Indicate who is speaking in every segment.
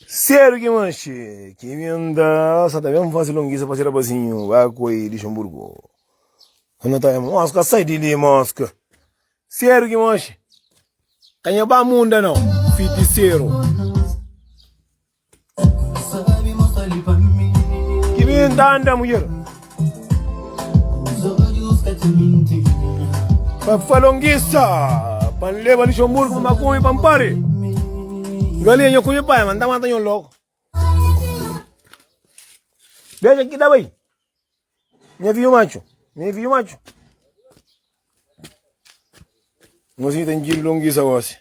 Speaker 1: Sério ki manxe ki mi nda sa ta ben fase longisa pa se rapazinhu ba koi Luxemburgo. Nda ta moska sai di li moska. Sério ki manxe ka nha ba munda nau fitiseru. Ki mi nta anda mudjer. Pa fa longisa pa N leba Luxemburgo pa N ba kume pa N pari. Galinha nho kume pai ma N ta mata nho logo. Beja ki da bai. Nha fidju matxu, nha fidju matxu. Mozinho ta intxidu longisa gosi.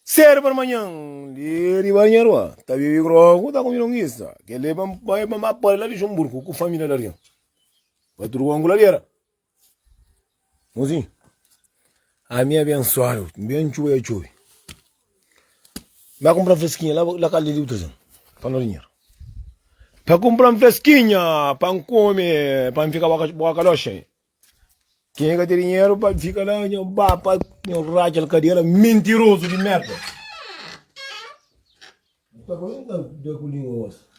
Speaker 1: Sedu parmanhan, li riba nha rua, ta bibi grogu, ta kume longisa. Kel-li pa N bai pa N ba pari la Luxemburgo ku família la riba. Pa tudu ku ladera. Mozinho, ami abensuadu, N ben txuba ya txobe. N ba kunpra freskinha la, la kal di bu traze-m, pa N da dinheru. Pa kunpra-m freskinha pa N kume, pa N fika boka loxa. Kenha ka ten dinheru pa fika la, nho ba pa nho ratxa-l kadera, mintirozu di merda. Ta da ku lingua gosi.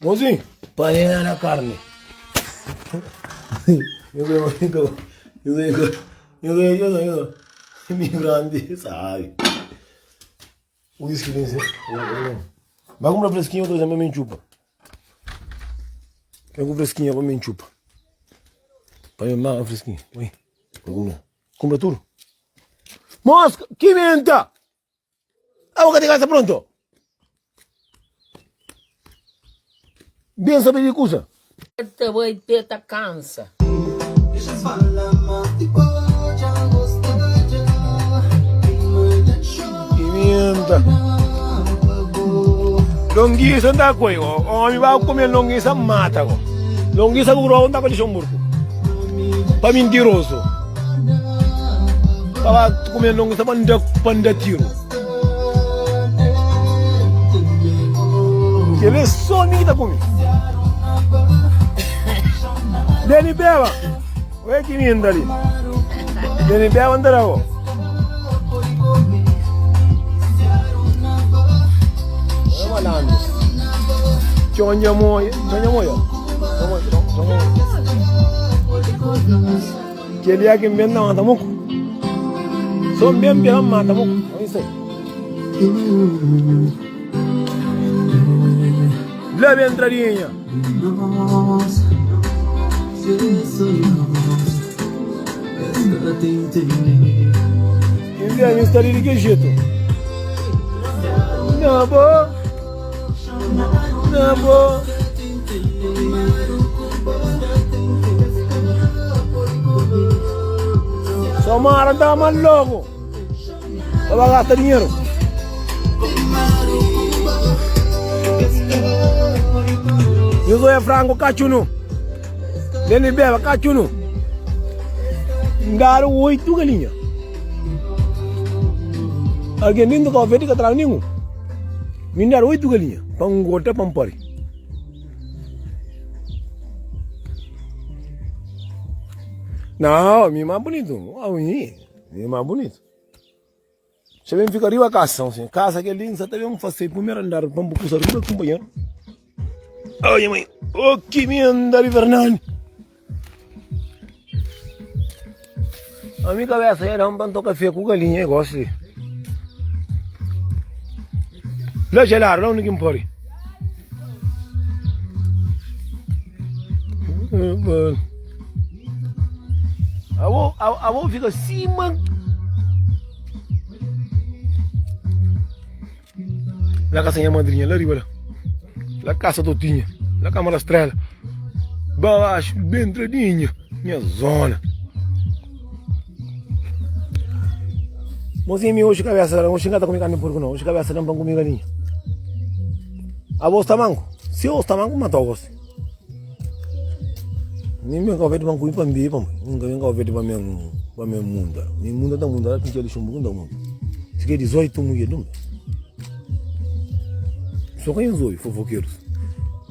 Speaker 1: Mozinho, panela na carne. Mi grande sabe. Whisky tem ser. Vai comprar fresquinho, outra vez me chupa. Pega fresquinho para me chupa. Para me mar fresquinho. Oi. Compra tudo. Mosca, que menta! A boca de casa pronto. Ben sabe di kusa.
Speaker 2: Ta bai te ta kansa.
Speaker 1: Pimenta. Longisa nta koi omi ba kume longisa mata ko. Longisa ku grogu nta ko Luxemburgo. Pa mintiroso. Pa ba kume longisa pa nda pa nda tiro. Kele so mi ki ta kume. Deni beba. Oe ki minda li. Deni beba nta da bo. Oe malandros. Txonja moia, txonja moia. Kel dia ki N ben ta mata muku. So N ben bira N mata muku. Oi sai. La ben entradinha. Ki dia mi sta li di ki jetu? Na bo, na bo. Somara ta mal logo. Pa ba gasta dinheiro. Yo é frango cachunu. Deni beba cachunu. Ndar oito galinha. Alguém lindo ka ofende ka traga nenhum. Me dar oito galinha pa engorda pa pari. Não, mi mais bonito. Ah, mi, mi mais bonito. Você vem ficar riba casa, assim. Casa que é linda, também vamos fazer primeiro andar, vamos cruzar riba companheiro. Ai, mãe, oh que me andar Fernando. A minha cabeça era um banto café com galinha, eu gosto. Lá gelado, lá onde que me pode. Abo, abo fica cima. La casa minha madrinha, lá riba lá. La casa Totinha, la Câmara Estrela. Baixo, bem entradinha, minha zona. Mozinho, mi hoje cabeça, hoje não tá comigo carne de porco não, hoje cabeça não pão comigo galinha. A voz tá manco? Se eu está manco, mata o gosto. Mi mi ka vete pa nkumi pa mbi pa mui. Nunca mi ka vete pa mi pa mi munda. Mi munda ta munda, la pincha Luxemburgo ta munda. Se que 18 mulher não. Só quem zoe, fofoqueiros.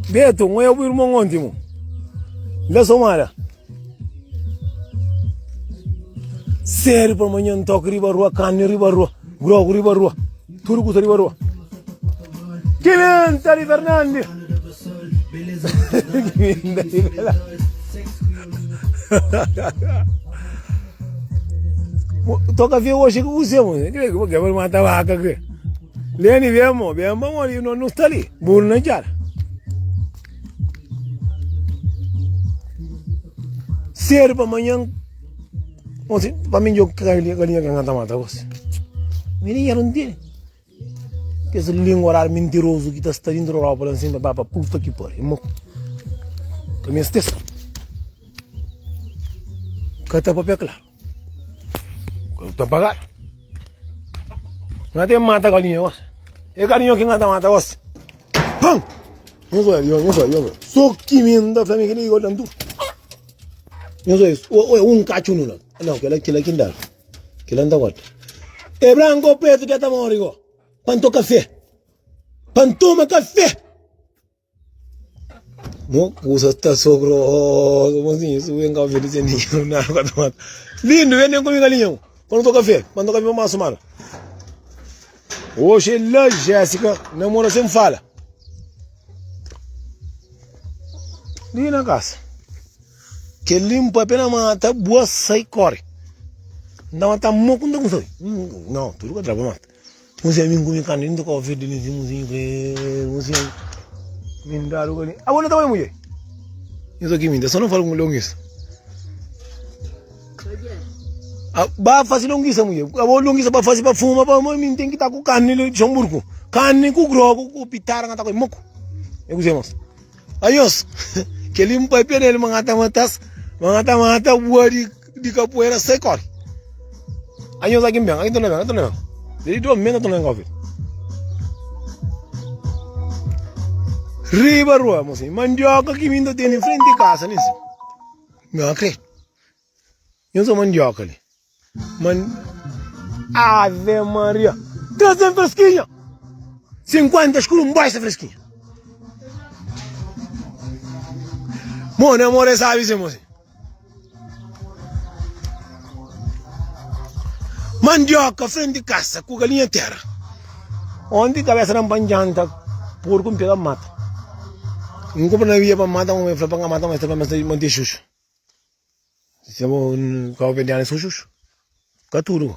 Speaker 1: Beto, um é o irmão ontem, mo. Lá somara. Sério pa manhã toki riba rua, carne riba rua, grogu riba rua, tudo kusa riba rua. Pimenta di Fernandi. Pimenta di Fernandi. Toka vê hoje que você, mano. Que que mata vaca que. Leni vemo, vemo, mano, não não está ali. Burro na jara. Cedo pa manhã, onsi pa mi djo galinha ka ta mata gosi. Mi dinheru n tene. Kes lingua radu mintirozu ki ta sta dentru Europa la nsin pa ba pa puta ki pari. Mo ka meste sta. Ka ta papia klaru. Ka ta pagadu. Nga ten mata galinha gosi. E galinha ki nga ta mata gosi. Pam! Nhos oia, nhos oia, nhos oia. So ki mi N ta fla mi kel-li igual tantu. Nhos oia, oia un katxu nu la. Nau, kel-la, kel-la ki N da. Kel-la N ta korta. E branku o pretu ki ta mori go. Pa N to kafe. Pa N toma kafe. Mo kusa sta so grosso, mozinho. Su ben kafe di sen dinheru nada ka ta mata. Lindu, ben den kumi galinha. Pa N to kafe, pa N to kafe pa masu mara. Oxi la Jéssica namora sem fala. Li na kasa. Kel li npapia na mata bua sai kore. Nta mata mo ku nta kumsa oi. Não, tudo ka traba mata. Muzinho mi nkumi kanda nta ka oferta li si muzinho kre muzinho mi dadu kali. Abo na ta bai mulher? Isso aqui minta, só não fala com longuiça. Ba fasi longuiça mulher. Abo longuiça ba fasi ba fuma ba mim tem que tá com carne no Luxemburgo. Carne com grogo com pitara nga tá com moco. Eu gostei mas. Anhos, kel li npapia nel ma nha ta matas, ma nha ta mata bua di di kapoeira sai kori. Anhos akin ben, akin torna ben, akin torna ben. Di do men torna ben ka obi. Riba rua, mosinhu, mandioka ki mi nta tene frenti kasa li si. Nha kre. Nhos é mandioka li. Man... Ave Maria! Trazem fresquinha! 50 escudo, um bosta fresquinha. Mano, amor é sabe, sim, mocinho. Mandioca, frente de casa, com galinha terra. Onde cabeça não panjanta, porco me pega mata. Não compra na via para mata, um homem para mata, mas também manter xuxu. Se bo kabuverdianu é so xuxu, ka tudu.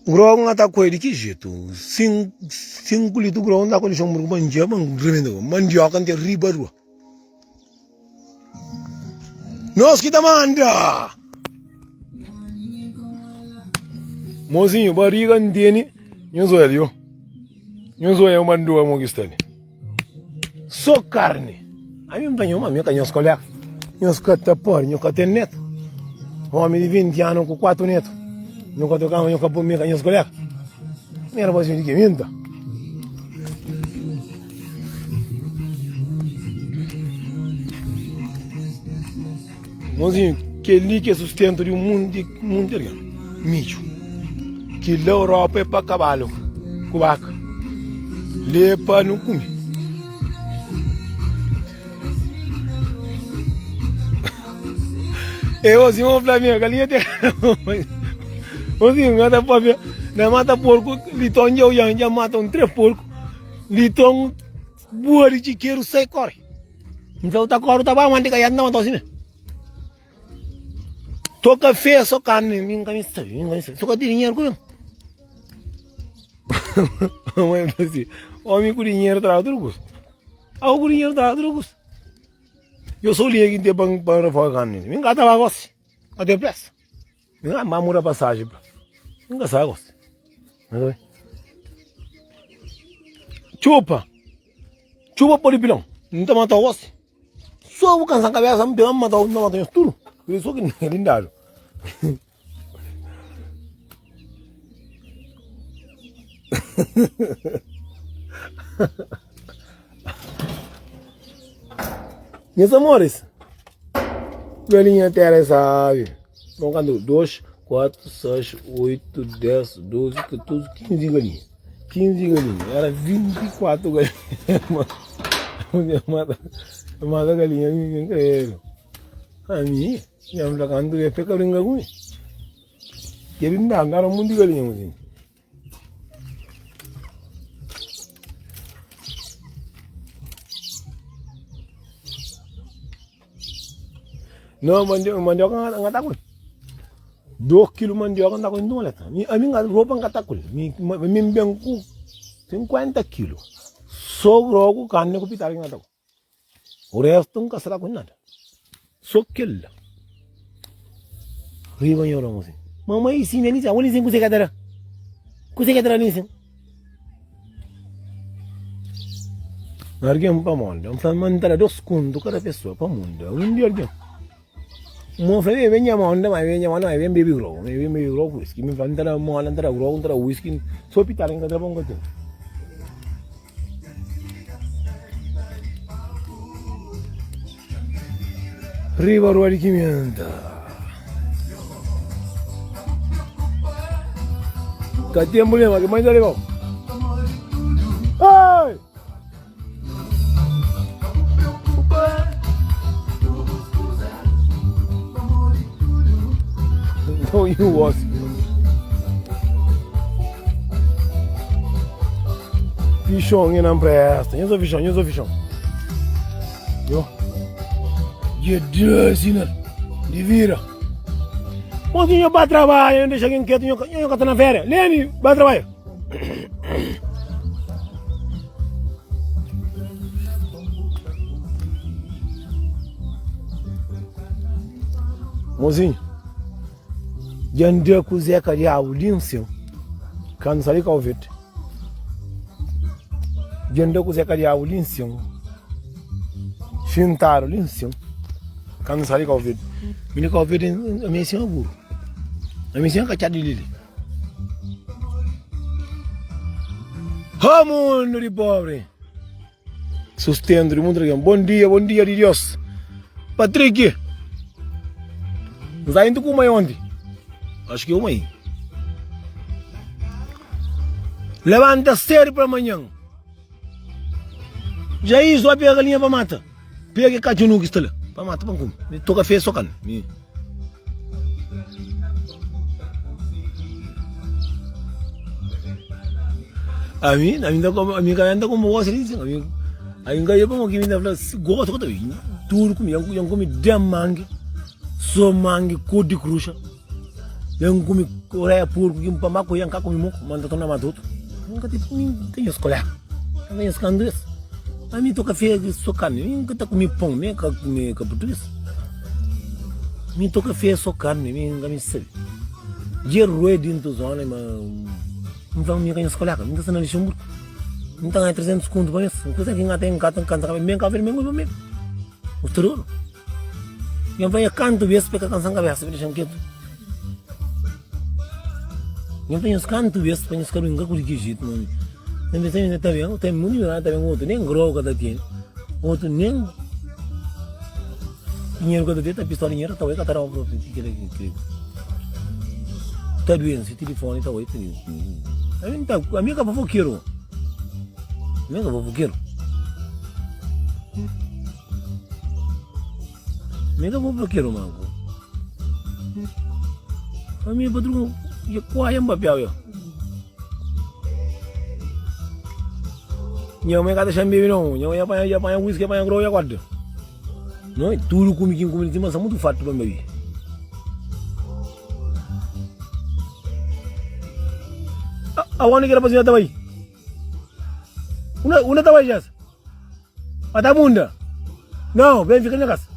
Speaker 1: Grogu nha ta koi di ki jetu? 5 litru grogu nta koi di Luxemburgu pa N pa N rebenta ku mandioka N ten riba rua. Nos ki ta manda! Mozinhu, bariga N tene, nhos oia li, nhos oia mandua mo ki sta li. So karni. Ami N panha un, ami ka nhos kolega. Nhos ka ta pode, nhos ka ten netu. Omi di 20 anu ku 4 netu. Nhos ka toka, nhos ka pode, mi ka nhos kolega. Mi era pa di ki mi nta. Mozinho, kel-li ki é sustentu di un monti, monti algen. Midju. Ki la Europa é pa kabalu ku baka. Li é pa nu kume. E mozinho, vamos fla minha galinha tem. Mozinho, mata papia, na mata porco, liton dja oian, dja mata um três porco, liton bua di txikeru sai kore. Nfla ta kore ta ba mandi ka yanda mata si To café so carne mi ka mi sabi mi ka mi sabi so ka dinheiro ku Mãe fala assim, homem com dinheiro traz outro custo. Ah, com dinheiro traz outro custo. Eu sou linha que tem para para refogar carne. Mim gata lá gosto. Até pressa. Mim mamura passagem. Mim gata gosto. Chupa. Txuba pode pilon, N ta mata-u gosi. So bu kansa kabesa, N pega N mata-u, N ta mata nhos tudu. Pur isu ki N dadu. Nhas amoris, galinha tera é sabi. Bom, kantu? 2, 4, 6, 8, 10, 12, 14, 15 galinha. 15 galinha, era 24 galinha. Mata, mata galinha, credo. Ami, nha fla kantu é fe ka brinka ku mi. Keli nda nda na mundu galinha mozinho. Não, mandioca nga ta ku. 2 kilo mandioca nta ku ntum maleta. Mi ami nga roupa nga ta ku. Mi mi ben ku 50 kilo. Só grogu, carne ku pitara nga ta ku. O resto nka sta ku nada. Só kel la. Riba nho la assim. Mamãe sim, ali sim, ali sim, kuse ka ta da? Kuse ka ta da ali sim? Algen pa monda, N fla ma N ta da dos kontu kada pesoa pa monda. Un di algen, Mo fla, e ben nha monda, ma e ben nha monda, ma e ben bebe grogu, ma e ben bebe grogu ku whisky. Mi fla, N ta da mola, N ta da grogu, N ta da whisky, so pitadu N ka ta da pa N ka ten. Riba rua di Kimenta. Ka ten problema, ki mãe ta lebau. Ei! Não, e o osso. Fichon e não presta. Nho sou fichon, nho sou fichon. Yo. Dia 10 né? De vira. Mozinho, ba trabalho, não deixa quem quieto, nho, nho tá na férias. Lene, ba trabalho. Mozinho, dja N da ku Zeka Diabu li nsin, kandu N sai di Kau Verde. Dja N da ku Zeka Diabu li nsin, xintadu li nsin, kandu N sai di Kau Verde. Mi di Kau Verde, ami é sin buru, ami é sin katxadu di lili. Ho mundu di pobri Sustentu di mundu algen Bon dia, bon dia di Dios Patrick N sa intu ku mai onti Acho ki é mai Levanta cedo pa manhan Jair só pega galinha pa mata Pega katxunu ki sta la pa mata pa N kume Toka fe so kan mi. Ami, ami ta come, ami ka ta come gosi li, ami, ami ka ia pa mo ki mi ta fla gosi ka ta bin, tudu kumi, yan kumi den mangi, so mangi kor di kruxa, yan kumi oreia porku ki pa mako yan ka kumi moko, ma nta torna mata utru, mi ka mi ka nhos kolega, mi ka nhos kantu es, ami to kafe so karni, mi ka ta kumi pon, mi ka kumi ka purtuges. Mi toka fé so karni, mi ka mi sabe. Dje rue dintu zona ma N fla mi ka nhos koleka, mi ta sta na Luxemburgo. Mi ta ganha 300 kontu pa mes. Kusa ki N ka ten, N ka ta kansa kabesa, mi ka fla mi pa mi. Bu sta dodu? Nha fla nha kantu bes pa ka kansa-m kabesa, pa dexa-m ketu. Nha fla nhos kantu bes pa nhos ka brinka ku di ki jetu, ma mi pensa mi ta ben, ta ben mutu ta ben otu nen grou ka ta tene, otu nen. Dinheru ka ta ten, ta pista dinheru ta oi ka ta dau propi ti kila ki kre. Ta duense tilifoni ta oi Ami ta ami ka fofokeru. Ami ka fofokeru. Ami ka fofokeru manku. Ami patru ya kuaia mbapiau yo. Nha mãe ka ta xa-m bebe não. Nha mãe ya panha ya panha whisky, ya panha grou, ya guarda. Não é tudo kumi ki N kumi li mas sta mutu fartu pa N bebe. Aonde ki rapazinha ta bai? Unda unda ta bai Jess? Pa ta bunda? Não, bem fika na kasa.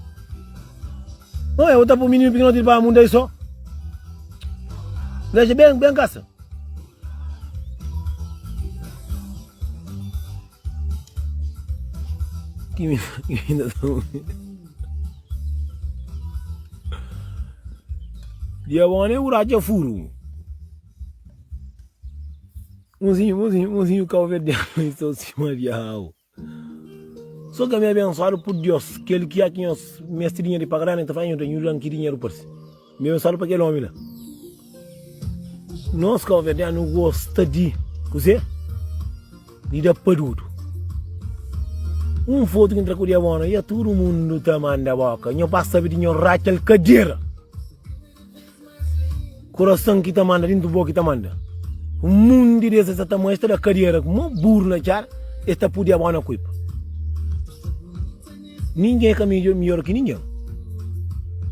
Speaker 1: Não, eu ta pô menino pequenote pa munda aí só. Deixa bem, bem kasa. Ki mi Dia bom é uraja furu. Mozinho, mozinho, mozinho cabo-verdiano estou cima de au. Só que me abençoado por Deus, que ele que há que nós mestre dinheiro para grana, então faz nho dan que dinheiro parece. Me abençoado para aquele homem lá. Nós cabo-verdiano gosta de, você? De dar padudo. Un fotu ki N tra ku Diabona, ya tudu mundu ta manda boka. Nho ba sabe di nho ratxa el kadera. Kurason ki ta manda dintu bo ki ta manda. Un mundu des es ta ta es ta da kadera ku mo buru na txada, es ta pui Diabona kuipa. Ningen ka midjor ki ningen.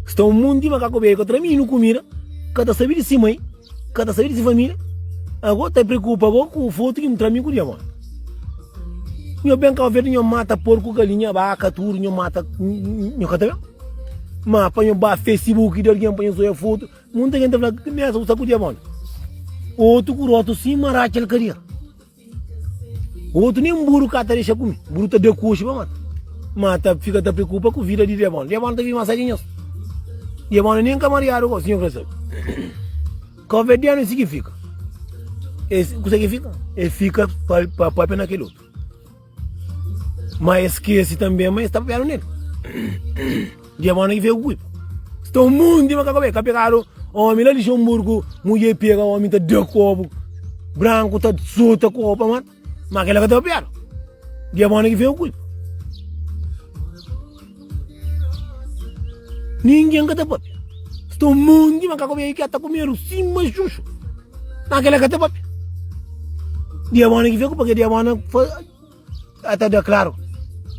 Speaker 1: Sta un mundu di makaku bedju ka tra mininu kumida, ka ta sabe di si mai. Ka ta sabe di si familia. Ago ta preokupa ago ku fotu ki N tra mi ku dia modi. Nho ben Kau Verdi nho mata porku, galinha, baka, tudu nho mata nho ka ta ben. Ma pa nho ba Facebook di algen pa nho soia fotu, munta gen ta fla nessa bu sta ku dia modi. Otu ku rotu sima ratxa-l kadia. Otu nen buru ka ta dexa kume, buru ta da koxi pa mata. Ma ta fika ta preokupa ku vida di diabonu. Diabonu ta vive mas sai ki nhos. Diabonu nen ka mariadu gosi, nho kre sabe. Kauverdianu si ki fika. Es, kusa ki fika? E fika pa, pa papia na kel otu. Ma es skese tanbe ma es ta papiadu nel. Diabona ki fika ku kuipa. Sta un monti ma ka ka pegadu omi la Lixemburgu, mudjer pega omi ta da kobu, branku ta sota kobu pa mata, ma kila ka ta papiadu. Diabona ki fika ku kuipa. Ningen ka ta papia. Sta un monti ma ka ka ta kumedu sima xuxu, ma kila ka ta papia. Diabona ki fika ku pake diabona ta da klaru.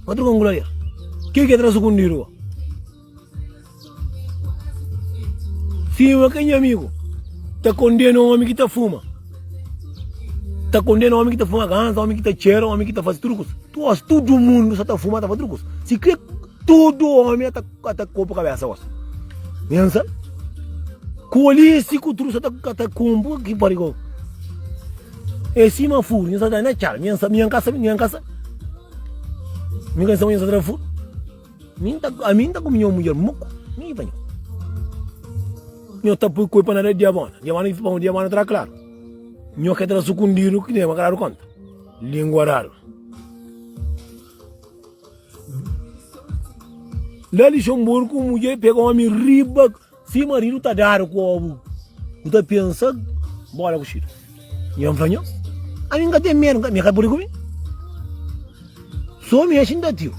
Speaker 1: Otru kon gloria. Ke ke tra sukundidu bo? Sima ke nha amigu ta kondena omi ki ta fuma. Ta kondena omi ki ta fuma ganza, omi ki ta txera, omi ki ta fasi tudu kusa. Tuos tudu mundu sa ta fuma ta fasi tudu kusa. Si kre tudu omi ata ata kopu kabesa gosi. Pensa kolisi ku tudu sa ta ta kumpu ki pari go. É sima furu, nha sa ta na txal, nha sa, nha ka sabe, nha ka sabe. Mi ka sabe nha sa tra furu. Mi ta, a mi ta kumi nha mulher muku, mi pa nha. Nha ta pui koi pa na diabona, diabona ki pa diabona tra klaru. Nha ke tra sukundidu ki ne ma ka dadu konta. Lingua raru. La Luxemburgo, mulher pega omi riba Si maridu ta dadu ku obu, bu ta pensa bola kuxidu. Nha fla nhos, ami nka ten medu, mi ka pudi ku mi. So mi axi nta tiu.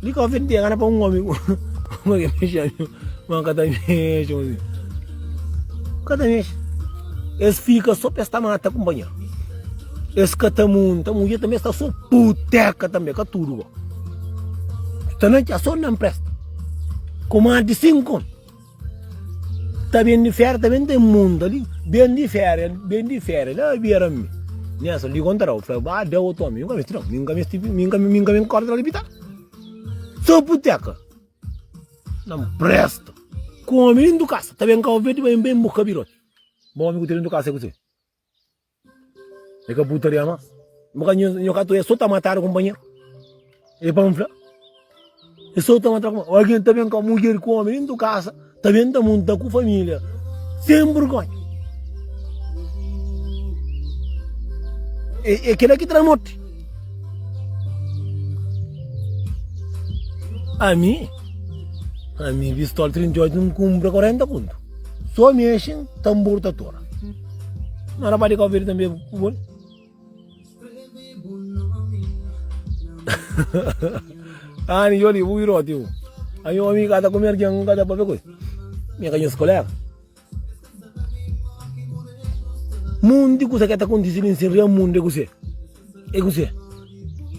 Speaker 1: Li ka ofe nte gana pa un omi ma ke mexe ami, ma ka ta mexe omi. Ka ta mexe. Es fika so pa es ta mata kumpanheru. Es ka ta munta, mudjer tambe sta so puteka tambe, ka tudu bo. Sta na txia so na mpresta. Ku más di 5 kontu. Ta ben di féria, ta ben ten mundu ali. Ben di féria, ben di féria, la bera mi. Nessa li konta dau, fla, ba da otu omi. Mi ka mesti nau, mi ka mesti, mi ka mi ka ben korta la di So puteka. Na mpresta. Ku omi dintu kasa, ta ben Kau Verdi, ben ben buka biroti. Bo omi ku ta dintu kasa é kuzê? É ka putaria mas. Bo ka nho ka é so ta matadu kumpanheru. É pa nfla. É so ta matadu kumpanheru. Alguém ta ben ka mulher ku homem dentro casa, ta ben ta monta ku família. Sem vergonha. É, é kila ki tra morte. Ami, ami pistola 38 n kumpra 40 kontu. So mexe tambor ta tora. Não era para de Cabo Verde também, bom. Ah, ni yoli, bu iroti. Aí um amigo tá comer alguém, cada para ver coisa. Minha canha escolar. Mundo kusa que tá acontecendo em Sinria, mundo é kusa. É kusa.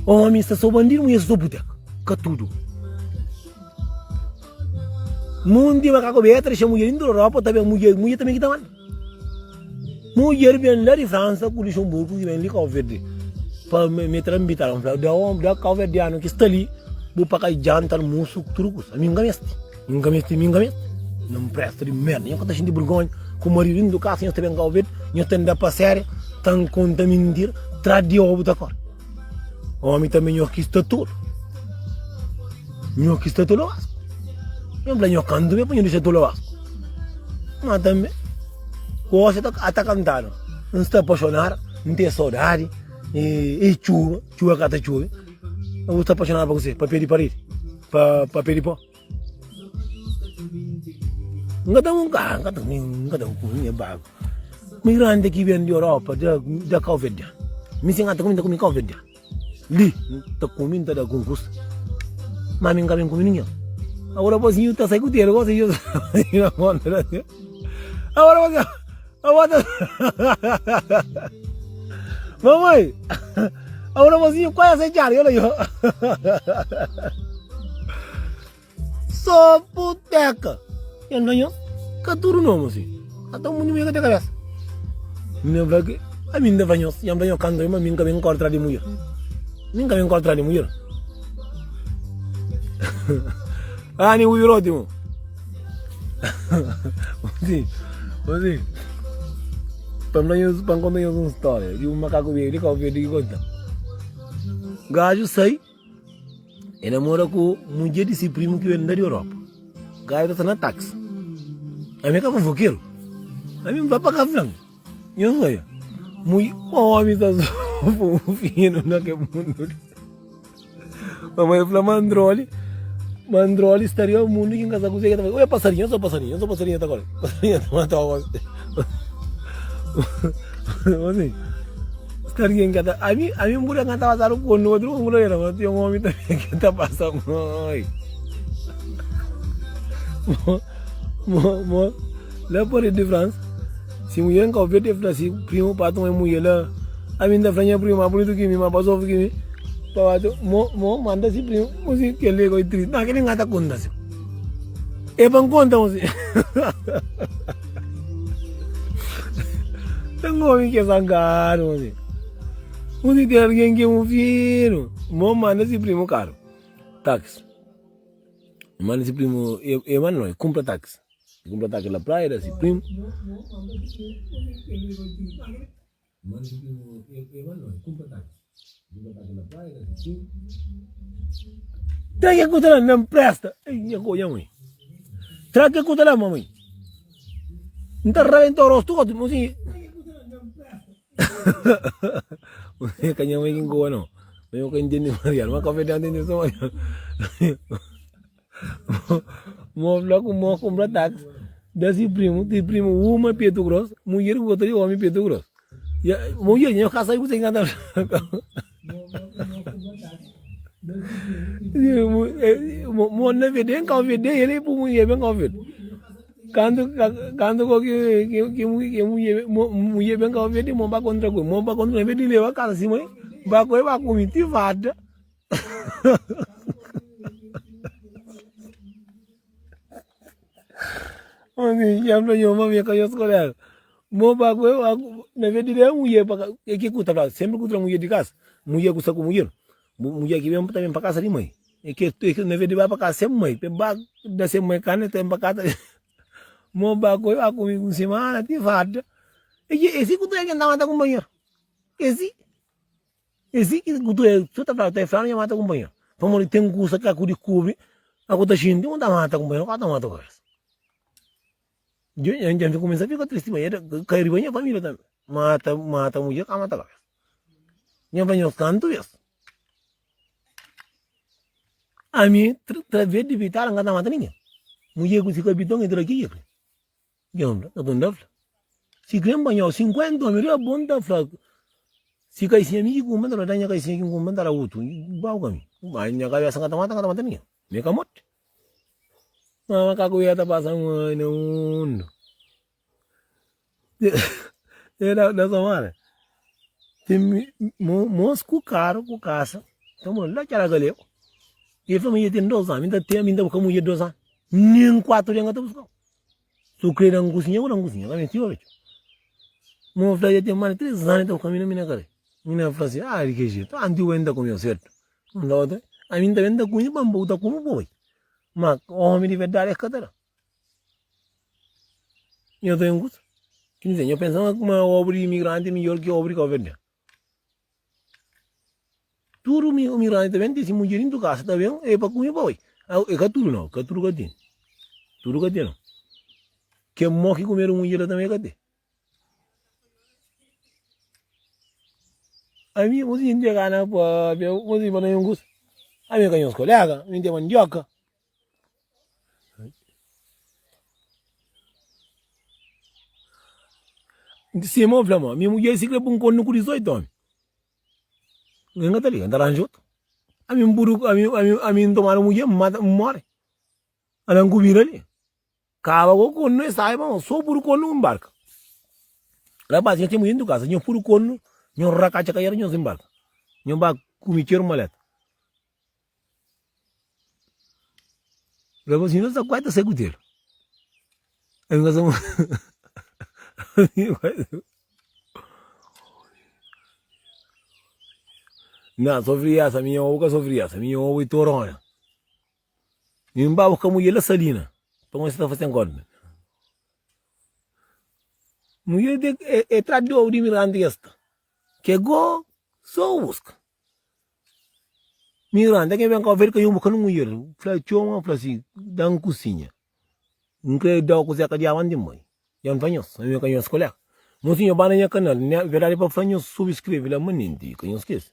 Speaker 1: Homem está só bandido, mulher só boteca. Ka tudo. Mundo macaco beta, deixa mulher indo Europa, também mulher, mulher também que tá mal. Mudjer ben la di Fransa ku Luxemburgu ki ben li Kau Verdi pa mi tra nbitadu. N fla, da omi, da kauverdianu ki sta li, bu pa ka janta, almusu ku tudu kusa. Ami N ka mesti, N ka mesti, mi N ka mesti. Na npresta di merda, nho ka ta xinti burgonha ku maridu indu kasa, nho ta ben Kau Verdi, nho ta nda pa séria, ta nkonta mintira, tras di obu ta kore. Omi tanbe nho ki sta tolu, nho ki sta tolu vasku. Nho fla nho kantu be pa nho dixa tolu vasku. Ma tanbe gosi ta ata kantadu, N sta apaixonadu, N ten sodadi, e txuba, txuba ka ta txubi. Bu sta apaixonadu pa kuzê? Pa pé di paredi? Pa pa pé di pó? N ka ta N ka ta N ka ta kume nha bagu. Migrante ki ben di Europa da da Kauverdianu. Mi si N ka ta kume, N ta kume Kauverdianu. Li, N ta kume, N ta da kunkusa. Má mi N ka ben kume ningen. Agora bozinho ta sai ku dedo, gosi yo na monta da. Agora bozinho, agora Mamãe, agora bozinho quase sai tchau, olha yo. Só puteca. Eu não ganho, ka tudo não, mocinho. Até o mundo me tem cabeça. Minha fala que a mim da vanhos, yam vanhos canto, mas mim ka bem cortar de mulher. Mim ka bem cortar de mulher. Ah, ni ui roti mo. Mocinho, mocinho. Pa mla pa conta nhos un história de um macaco verde, qual verde que conta. Gajo sai, e namora ku mulher de si primo que vem da de Europa. Gajo ta na táxi. A mim é ka fofoqueiro. A mim vai pa cá flan. Nhos oia, mui omi ta sufri finu na ke mundu li. Mamai fla mandroli, mandroli staria o mundu ki N ka sa kuzê ke ta faze. Oia pasarinhu, oia so pasarinhu, oia so pasarinhu ta kore. Pasarinhu ta mata omi. Omi, sta algen ka ta, ami, ami N buda ka ta pasadu ku otru ku N buda era, ma ten omi tanbe ki ta pasa mai. Mo, mo, mo. La Paris di Fransa, si mulher em Cabo Verde e fla si primo pa toma mulher la, ami nta fla nha primo ma bonitu ki mi, ma basofu ki mi, pa ba mo mo manda si primo, mo si keli koi tristi, ma keli ngata konta si, e pa nkonta mo si, ten omi ki é zangadu mo si, mo si ten algen ki é un finu, mo manda si primo karu, taxi, manda si primo, e manda no, e kumpra taxi. Kumpra taxi la praia da si primo. Tra ke kuta la na mpresta. Ei, nha ko, nha mãe. Tra ke kuta la, mamãe. N ta rabenta o rosto gosi, mosinho. Ka nha mãe ki nkoa no. Mas eu ka entende Mariano. Mas café entende só Mariano. Mo fla ku mo kumpra taxi da si primu, si primu uma petu gros, mulher ku gosta di omi petu gros. Ya, mulher nho ka sabi kuse ki ta fla. Mo na vede en kau vede ele pu mulher ben kau vede. Kantu kantu ko ki ki ki ki mulher mulher ben kau vede mo ba kontra ku mo ba kontra vede leba kasa si mãe ba ko ba kumi ti fada. Omi ya fla nho ma mi ka nhos kolega. Mo ba ku na vez di leba mulher pa e ke ku ta fla sempre ku tra mulher di kasa mulher ku sta ku mulher mulher ki ben ta ben pa kasa di mãe e ke na vez di ba pa kasa sem mãe pe ba da sem mãe kane ta ben pa kasa mo ba ku ba kumi un semana ti farta e ke esi ku ta mata kumpanher esi. É si ki ku tu é, su ta fla, ta é flanu nha mata kunpanheru. Pamodi ten kusa ki aku dikubri, aku ta xinti un ta mata kunpanheru, ka ta mata kabesa. Dja N kumesa fika tristi, ma kai riba nha familia tambi. Mata, mata mudjer, ka mata kabesa. Nha fla nhos kantu bes. Ami, traves di vital, N ka ta mata ningen. Mudjer ku si kapiton, e tra ki ki kre. Dja fla, ta fla, si kre nbanhau 50 omi riba bo nta fla si kaisinha mi ki kunpra nta fla da nha kaisinha ki nkunpra nta da utu bau ka mi ma nha kabesa nka ta mata nka ta mata ningen mi ka morti ma makaku ya ta pasa un na mundu da somada ten mos ku karu ku kasa ta mora la txada galegu el fla ma el ten 2 anu mi ta ten mi ta buska mudjer 2 anu nin 4 dia nka ta buskau. Su kre da nkusinha ku da nkusinha ka mesti oca. Mo fla ya ten mais de 3 anos ta buska mina mina kare. Mina fla si ah di ke jetu anti bu ta kume sertu. Nda otra ami nta ben ta kume pa bu ta kume bu bai. Ma omi di verdadi es ka ta da. Nho ta nkusa. Kin dizer nho pensa ma obra di imigranti é midjor ki obra di kabuverdianu. Tudu imigranti ta ben ten si mudjer dintu kasa ta ben e pa kume pa bai. E ka tudu nau, ka tudu ka ten. Tudu ka ten nau. Ken mo ki kumedu mudjer la tanbe ka ten. Ami, mo si N txega na papia, mo si pa na un kusa. Ami ka nhos kolega, mi N ten mandioka. Sima N fla ma mi mudjer si kre pun kornu ku 18 omi. N ka ta liga, N ta ranja otu. Ami N pudu, ami, ami, ami N tomadu mudjer, N mata, N more. Ala N ku bira li. Kaba ku kornu e sai ma so pudu kornu nbarka. Rapaz, nho ten mudjer dentu kasa, nho pudu kornu, nho rakatxa kaiera, nho nbarka. Nho ba kume txeru maleta. Rapazinho sta kuase ta sai kutelu. Ami ka sa Na, sofri asa, mi obu ka sofri asa, mi obu e torona. Mi N ba buska mudjer la Salina, pa N sta fase nkontra. Mudjer de e tra di obu di mirante ki es sta. Ke go so buska. Mirante ke ben Kau Verdi ka yon buska nun mudjer. Fla txoma fla si, dan kusinha. N kre dau kuzé ka diaba anti mai. Dja N fla nhos, ami ka nhos kolega. Mosinho ba na nha kanal, nha verdadi pa fla nhos subskreve la manenti, ka nhos skese.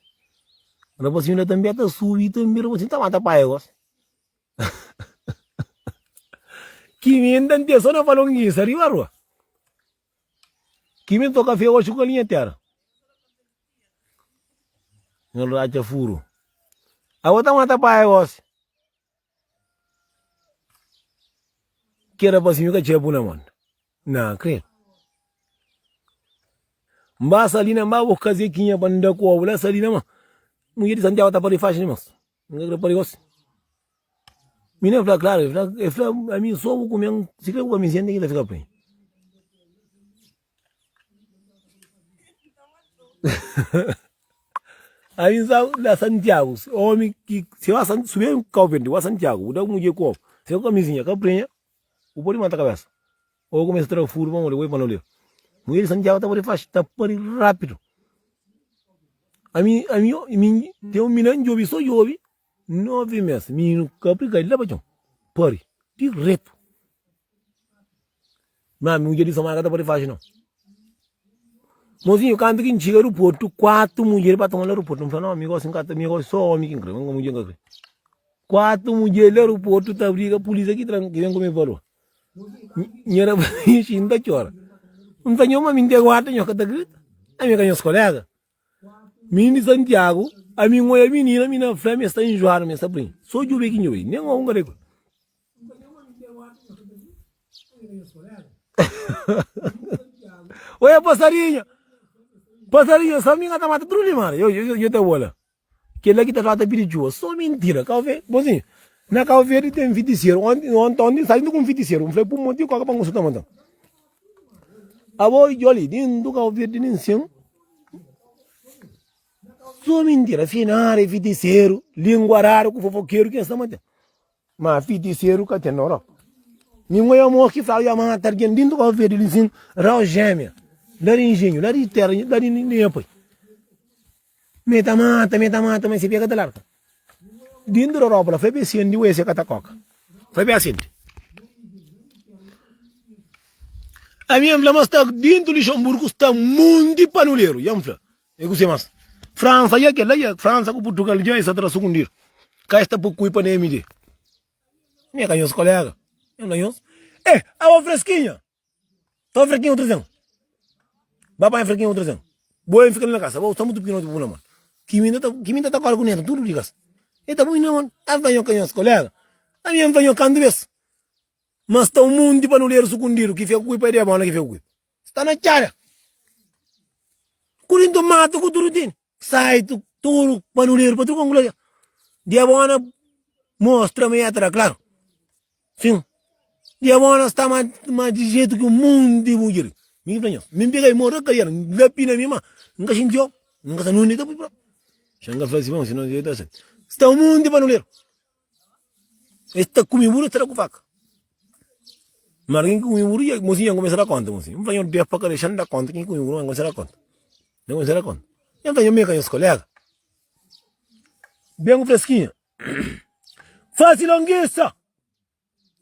Speaker 1: Rapasinho la tanbe ta subi tanbe rapasinho ta mata paia gosi. Kimi N ta nte so na fala un gisa riba rua. Kimi N toka fe oxi ku galinha tera. N ratxa furu. Abo ta mata paia gosi. Ke rapasinhu ka txeu bu na mon. Na kre. N ba Salina, N ba buska Zequinha pa N da ku obu la Salina ma mudjer di Santiagu ta pari faxi dimas. N ka kre pari gosi. Minina fla klaru, el fla, el fla ami so bu kume-m, si kre bu ka mi senta ki ta fika prin. Ami N sta la Santiagu, omi ki si ba si ben Kau Verdi, ba Santiagu, bu da mudjer ku obu, si bu kamizinha ka prenha, bu pode mata kabesa. Ou kumesa tra furu pa modi oi pa no leba. Mulher di Santiago ta pari faxi, ta pari rapidu. Ami, ami, mi ten un mina djobi so djobi 9 mes, mininu kapri kai la pa txon, pari diretu. Ma mudjer di Somalia ka ta pari faxi no. Mozinho, kantu ki N txiga aeroportu, 4 mudjer ba toma na aeroportu. N fla, no, mi gosi N ka ta, mi gosi so omi ki N kre, mudjer N ka kre. 4 mudjer la aeroportu ta briga, pulisia ki tra-m, ki ben ku mi pa rua. Nha ra N ta txora. N fla, Nho, ma mi N ten guarda, nho ka ta grita? Ami ka nhos kolega? Mi di Santiagu, ami N oia minina, mi na fla ma es sta enjoadu, ma es sta prinha. So djobe ki djobe, nen obu N ka da ku el. Oia pasarinho, pasarinho, só mi ka ta mata tudu limária. Yo, yo, yo ta bola. Kela ki ta fla ta pidi txuba, so mintira. Kau Verde, bozinho, na Kau Verde ten fitiseru. Onti, onti, onti N sai ku un fitiseru. N fla, pun monti koka pa N gosta ta matan. Abo, Joli, dintu Kau Verde nin sin. So mintira, finari, fitiseru, linguaradu ku fofokeru ki N sta matan. Ma fitiseru ka ten na Europa. Mi N oia mos ki fla ya mata algen dintu Kau Verde li sin, Rau Jémia, la di Engenhu, la di tera, la di nha pai. Mi ta mata, mi ta mata, ma si pega ta larga. Dentro da Europa la foi be sendi o esse ka ta koka. Foi be sendi. A minha fla mas sta dentro Luxemburgo sta monte panuleiro. Ya fla. E ku mas. França ya kel ya França ku Portugal já essa tra sukundir. Ka esta por culpa na MD. Minha ka nhos colega. Minha nhos. Eh, awa fresquinha. Toma fraquinho outro zen. Ba panha fraquinho outro zen. Bo fika na casa, bo sta muito pequeno bu na mão. Kimi ta kimi ta corre com neto tudo de casa. E ta bui na mão. A vanho canhos colega. A minha vanho canto vez. Mas está um monte para no ler sucundido que fica com pai de bona que fica com. Está na tchara. Curinto mato com tudo tem. Sai tudo panuleiro pa tudo conclui. Diabona mostra ma tra claro. Sim. Diabona sta ma ma di jeito que o mundo de mulher. Mi fla nhos, mi pega e morra cair, la pina mi ma, nunca sentiu, nunca sa nunde ta pui pro. Xanga fla si bom, si não ta assim. Sta um mundo de panuleiro. Es ta kume buru, es ta da ku faka. Ma algen ki kume buru, ya, mosinhu ya kumesa da konta, mosinhu. N fla, nho def pa ka dexa-m da konta, ken ki kume buru, N kumesa da konta. N kumesa da konta. N fla, nho mi é ka nhos kolega. Ben ku freskinha. Fasi longisa!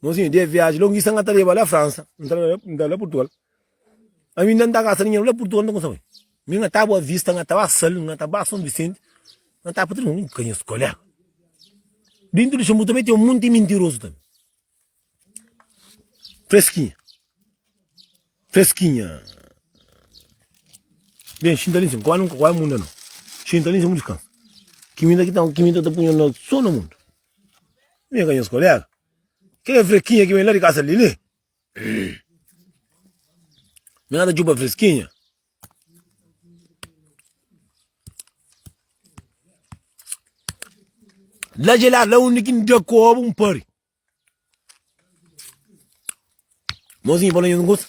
Speaker 1: Mosinhu, de viaji, longisa N ka ta leba la Fransa, N ta N ta la Purtugal. Ami N ta gasta dinheru la Purtugal, N ta kumsa bai. Mi N ka ta Boa Vista, N ka ta ba Sal, N ka ta ba Son Visenti, N ka ta pa tudu N ka nhos kolega. Dentro di Luxemburgo também tem um monte mentiroso também. Fresquinha. Fresquinha. Bem, xinta ali em cima. Quase nunca, quase mundo não. Xinta ali em cima, descansa. Ki minta ki ta ki minta ta punha na so na mundu. Mi ka nhos kolega. Kel fresquinha ki ben la di kasa Lili. Mi ka ta txupa fresquinha. La gelado, la undi ki N da koba un pari. Mozinho fala nhos un kusa.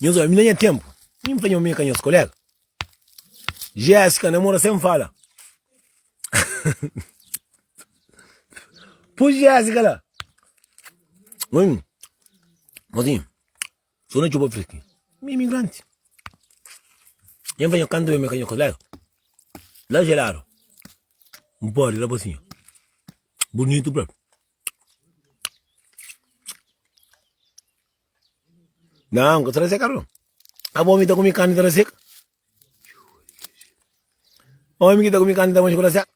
Speaker 1: Nhos obi, mi na nha tempu, mi fla nhos mi ka nhos kolega. Jéssica namora sem fala. Pui Jéssica la. Oi, mozinho, sou na txuba fresquinho. Mi imigrante. Nha fla nhos kantu mi ka nhos kolega. La gelado. Un pode, rapazinho. Bonito próprio. Não, ka ta seca não. Abo mi ta kumi carne ta seca. Homem que ta kumi carne ta mancha seca.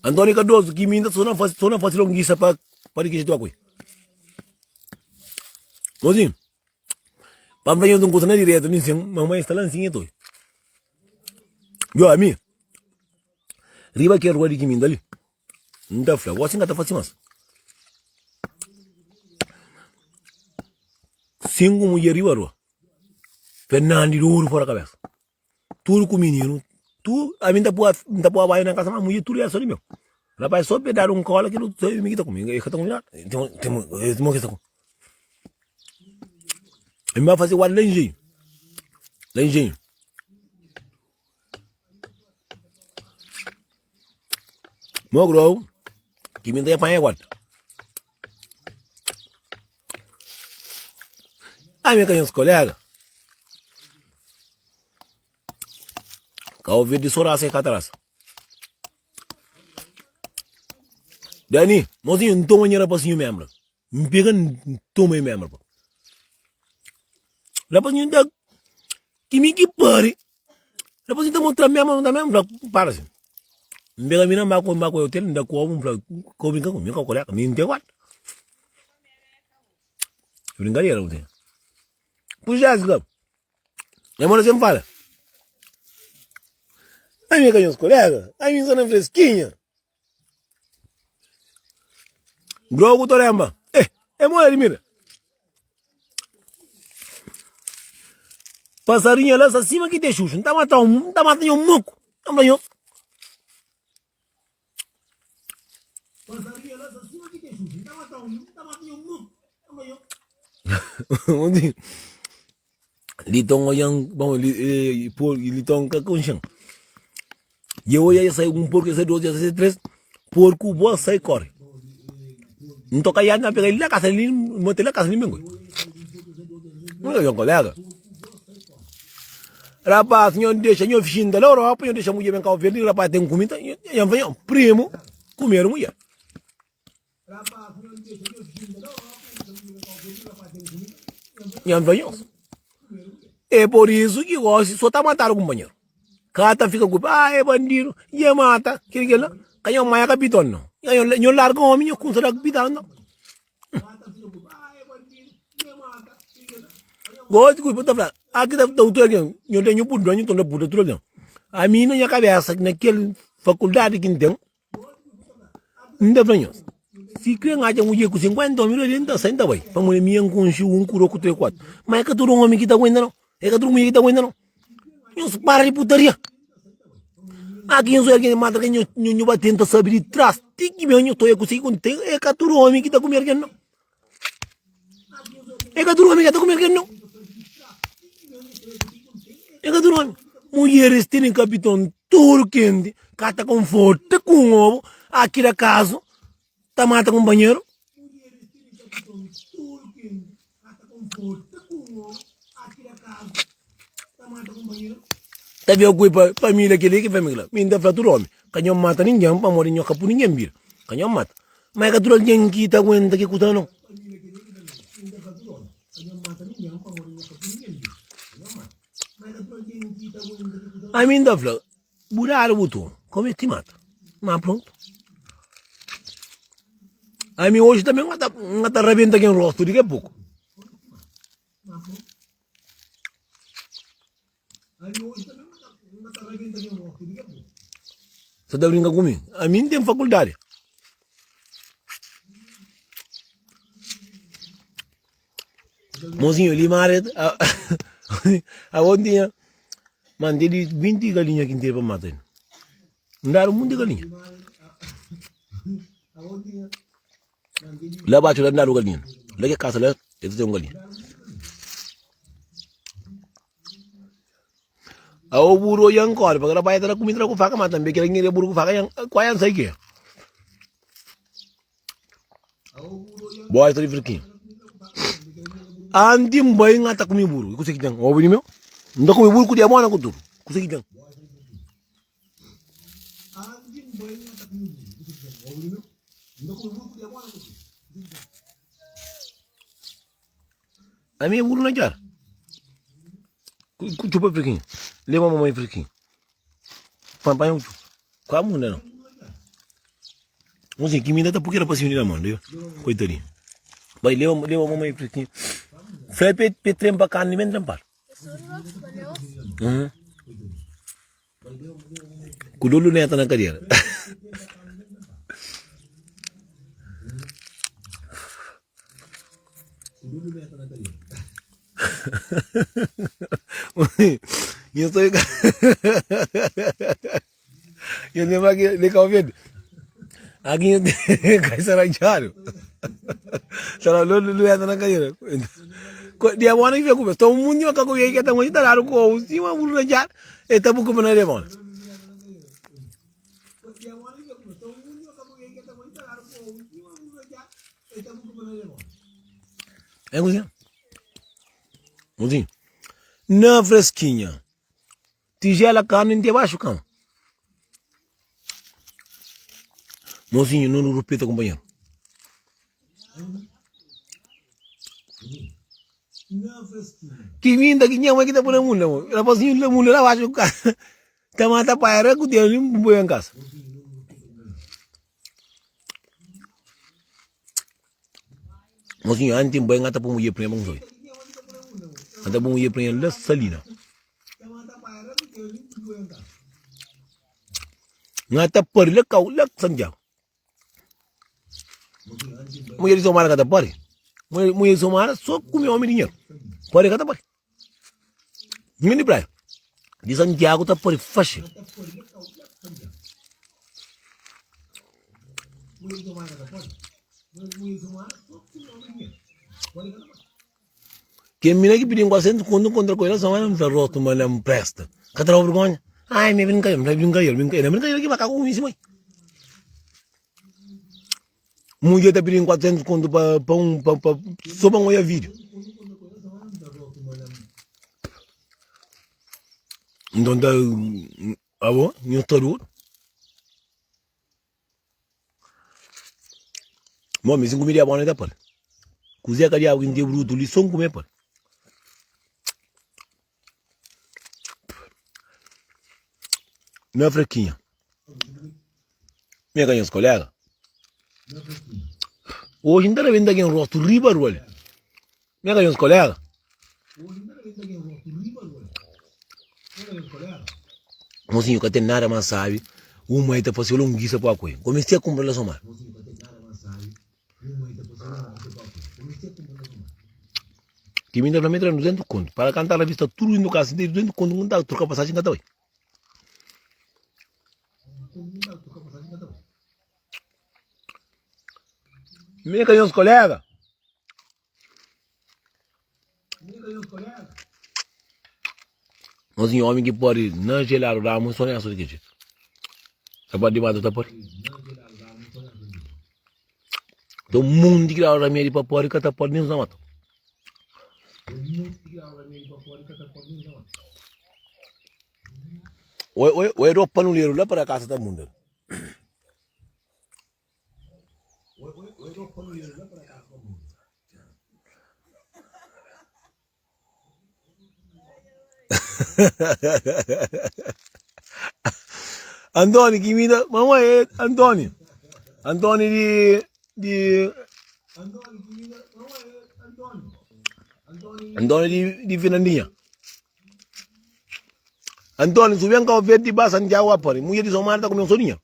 Speaker 1: Antônio Cardoso, que minta só não faz, só não faz longuiça para para que tu akui. Mozinho, pa mfla nhos un kusa na direto nin sin, mamãe sta lá nsin e toi. Yo, ami, riba kel rua di kiminda li, N ta fla, gosi N ka ta fasi mas. Sinku mudjer riba rua, Fernandi duru fora kabesa, tudu ku mininu, tudu, ami N ta pua, N ta pua banhu na kasa, ma mudjer tudu é so di meu. Rapaz, so pe dadu un kola ki mi ki ta kume, e ka ta kume nada. Mo ki ta kume. Mi ba fasi guarda la engenhu, la engenhu. Mo grou ki mi ta panha guarda. Ami ka nhos kolega. Kau verde so rasa e ka ta rasa. Dani, mozinho, N toma nha rapazinho membra. N pega N toma e membra pa. Rapazinho da ki mi ki pari. Rapazinho ta mostra membra, ta membra, para assim. N pega mina mba ko mba ko hotel, N da kobu, N fla, ko brinka ku mi, ka koleka, mi N ten guarda. Brincadeira, mozinho. Puxa, Jessica. Nha mora sempre fala. A minha com meus colegas, a minha na fresquinha. Grogu toremba. Eh, é mora de mira. Passarinho lá acima que tem xuxu. Não tá matando, não tá matando um moco. Não tá Liton oian, bom, li, eh, por, liton ka konxen. E eu oia sai um porco, sai dois, sai três, porco boa sai corre. Não toca ya, não pega ele na casa, ele mantém na casa, ele mesmo. Não é um colega. Rapaz, nho deixa nho fichinho da Europa, nho deixa mulher bem Cabo Verde, rapaz tem comida, nho vem, primo, comer mulher. Nho vem, É por isso que gosto, só tá matar o companheiro. Cá tá fica com, ah, é bandido, e mata, que que lá, canhão maia capitão não. Nho, nho larga homem, nho com será capitão não. Gosi ku ta fla, aki ta ta utu algen, nho ten nho purdua, nho torna purda tudu algen. Ami na nha kabesa, na kel fakuldadi ki N ten, N ta fla nhos, si kre N atxa mudjer ku 50 omi la N ta sai N ta bai, pamodi mi N konxe un ku dos ku tres ku kuatu. Ma e ka tudu omi ki ta aguenta nau, e ka tudu mudjer ki ta aguenta nau. Nhos para di putaria. Aki nhos oja algen mata algen, nho nho ba tenta sabi di tras ti ki ben nho toia kusé ki kontise. E ka tudu omi ki ta kume algen nau. É ka tudu omi ki ta kume algen nau. É ka tudu omi. Mulheres tene kapiton tudu kenti, ka ta konforta ku un obu, aki da kazu ta mata kunpanheru. Ta bia kui pa família keli ki família kila. Mi nta fla tudu omi, ka nho mata ningen pamodi nho ka pui ningen bida. Ka nho mata. Ma e ka tudu algen ki ta aguenta ki kusa nau. Ami nta fla, bu dadu bu toma, ka mesti mata. Ma prontu. Ami oji tanbe N ka ta rabenta ken rostu di ke poku. Sa ta brinka ku mi? Ami N ten fakuldadi. Mozinho, limária abo N tinha ma N tene 20 galinha ki N tene pa mata. N dadu monti galinha. La baxu la N dadu galinha. La ke kasa la e ta ten un galinha. Awo buru oja nkori pa kila bai ta da kumida ku faka ma tambi kila ngiri buru ku faka yan kua yan sai ke. Boy ta di frikin. Anti mbai nga ta kumi buru. Kusa ki ten? Obi di meu? Nta kumi buru ku diabona ku tudu. Kusa ki ten? Ami é buru na jar. Ku txupa frikin. Leba mamai frikin. Pa pa un Kwa munda não. Mozinho, que mina tá porque era passinho de na mão, viu? Coitadinho. Vai, leva, leva a mamãe frikin. Frai pe, pe trempa carne, bem trempar. Uhum. Ku dor luneta na kadera. Nha sta Nha lembra ki de Cabo Verde Aki nha kai saranjadu Sara dor luneta na kadera Dia bona ki fika ku Sta un mundi makaku ki ta ta dadu ku obu sima buru na djadu E ta buka pa na dia bona. É cozinha. Cozinha. Na fresquinha. Tigela carne de baixo cama. Mozinho, não repita companheiro. Ki minda ki nha mãe ki ta pui na munda mo. Rapazinho la munda la baxu ta mata pai ra ku teu nin boi em casa. Mozinho anti boi ngata pui mulher prinha bom zoi. Ngata pui mulher prinha la salina. Ngata pari la kau la Santiago. Mulher di Somara ka ta pari. Mulher di Somara só kume omi dinheiro. Pari ka ta pari. Ninguém di praia. Di Santiago ta pari faxi. Ken mina ki pidi-m 400 kontu, N kontra ku el, Somara N fla rostu ma la N presta. Ka ta da-u vergonha? Ai, mi é brinkadeira. N fla, brinkadeira, brinkadeira. Na brinkadeira ki makaku ku mi si mai. Mudjer ta pidi-m 400 kontu pa, pa un, pa, pa, so pa N oia vídiu. Nton ta, abo, nhu sta duru. Bom, mi si N kume diabu anu ta pal. Kuzé ka diabu ki N ten brutu li, so N kume pal. Na frakinha. Mi é ka nhas kolega. Oji N ta rabenta ken rostu riba rua li. Mi é ka nhas kolega. Mozinho ka ten nada mas sabi. Un mai ta fase longisa pa koi. Ko misti kumpra la somar. Ki mi ta fla mi tra 200 kontu. Para kanta revista tudu indo kasa 200 kontu nta troka pasajen ka ta bai. Mi ka nhos kolega. Nos nha omi ki pode na geladu da mu so nessa di ki jetu. Ta pode mata ta pode. Tem um mundo que dá remédio para pode que ta pode nem mata. Oi oi oi do panuleiro lá para casa da mundo. Antoni ki imita mamai é Antoni Antoni di di Antoni di di Fernandinha. António, su ben Cabo Verde ba Santiago ba pari. Mulher di Somar ta kume un so dinheru.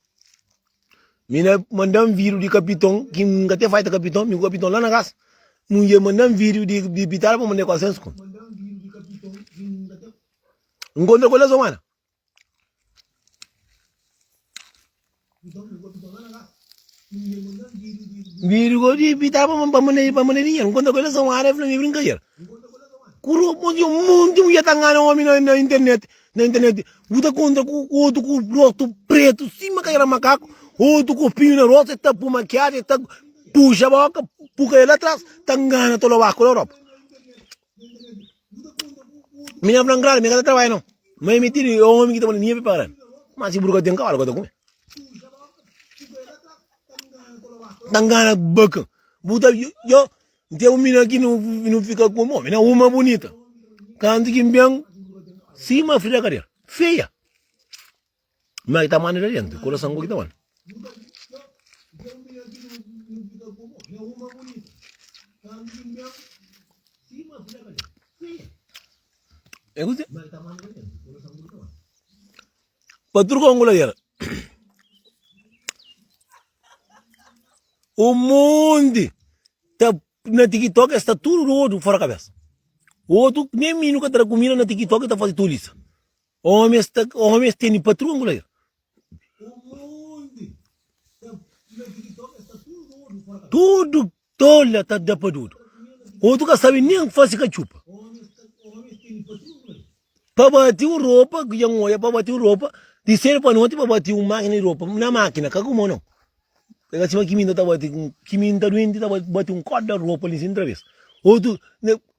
Speaker 1: Mi na mandan vídeo di kapiton, ki N ka te faita kapiton, mi ku kapiton la na kasa. Mulher mandan vídeo di di pitada pa mandai 400 kontu. N kontra ku el la Somar. Vídeo ku di pitada pa mandai pa mandai dinheru. N kontra ku el la Somar, el fla mi brinkadera. Kuru un monti mulher ta ngana omi na na internet. Na internet bu ta kontra ku otu ku rostu pretu sima ka era makaku, otu ku pinhu na rostu, e ta pui makiajen, e ta puxa boka, puka el atras, ta ngana tolobaku na Europa. Mi na fla ngradu, mi ka ta trabadja nau, ma e mitidi e omi ki ta manda dinheru pa paga renta. Ma si bu ka ten kabalu ka ta kume. Ta ngana baka, bu ta yo N ten un mina ki nu fika ku mo, mina uma bunita. Kantu ki N ben, sima Frida Kadera, feia. Ma ki ta manda la dentu, kurason ku ki ta manda. É kuzê? Pa tudu kongu ladera. Un monti ta na TikTok es sta tudu dodu fora kabesa. Otu nen mininu ka ta da kumida na TikTok ta fazi tolisa. Omi es ta omi es tene pa tudu kongu ladera. Tudu tola ta da pa dudu. Otu ka sabi nen fazi katxupa. Pa bati un ropa, dja N oja pa bati un ropa, di sedu pa noti pa bati un makina di ropa, na makina, ka ku mon nau. Pega sima ki mi ta bati, ki mi ta duenti ta bati un korda ropa li sin trabes. Otu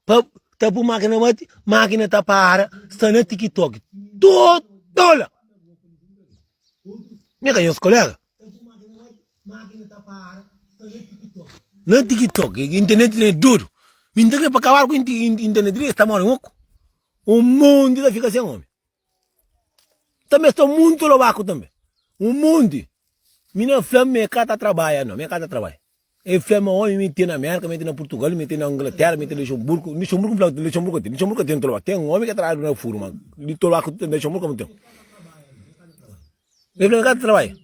Speaker 1: pa ta pui makina bati, makina ta para, sta na tiktok, tola! Mi ka nhos kolega. Na tiktok, internet li é dodu. Mi nta kre pa kabadu ku internet li, es ta mora oku. Un monti ta fika sen omi. Tanbe sta muntu lobaku tanbe. Un monti. Mi na fla ma e ka ta trabadja no, ma e ka ta trabadja. E fla ma omi mi ten na Merka, mi ten na Purtugal, mi ten na Inglaterra, mi ten na Luxemburgo. Luxemburgo, fla Luxemburgo ten, Luxemburgo ten tolobaku. Ten omi ka trabadja na furu ma di tolobaku na Luxemburgo ka bu ten. E fla ma e ka ta trabadja.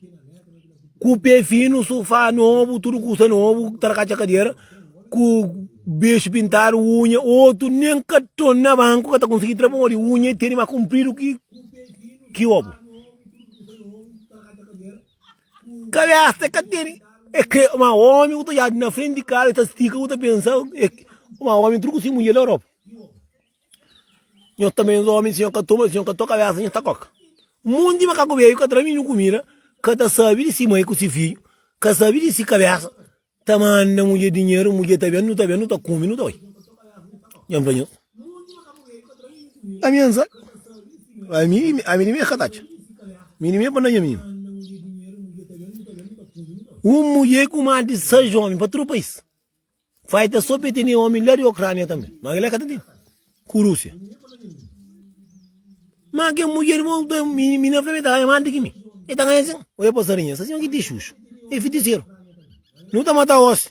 Speaker 1: Ku pé finu, sufá nobu, tudu kusa nobu, tarakatxa kadera, ku bexu pintadu, unha, otu nen karton na banku ka ta konsigi tra pamodi unha e tene más kunpridu ki ki obu. Kabesa e ka tene, e kre, ma omi ku ta odjadu na frenti di karu e ta stika ku ta pensa, ma omi tudu ku si mudjer na Europa. Nhos tanbe nhos omi, si nhos ka toma, si nhos ka toka kabesa, nhos ta koka. Monti makaku bedju ka tra mininu kumida, ka ta sabi di si mai ku si fidju, ka sabi di si kabesa, ta manda mudjer dinheru, mudjer ta ben, nu ta ben, nu ta kume, nu ta bai. Nha fla nhos, ami N sabi, ami, ami di mi ka ta atxa, mi di mi pa na nha mininu. Un mudjer ku mas di seis omi pa tudu pais. Faita so pe tene omi la di Ucrânia tambe, ma kila ka ta tene ku Rússia. Ma ke mudjer bo mina fla mi ta ganha mas di ki mi. E ta ganha sin. Oia pasarinha, sa sima ki ti xuxu. E fitiseru. Nu ta mata osi.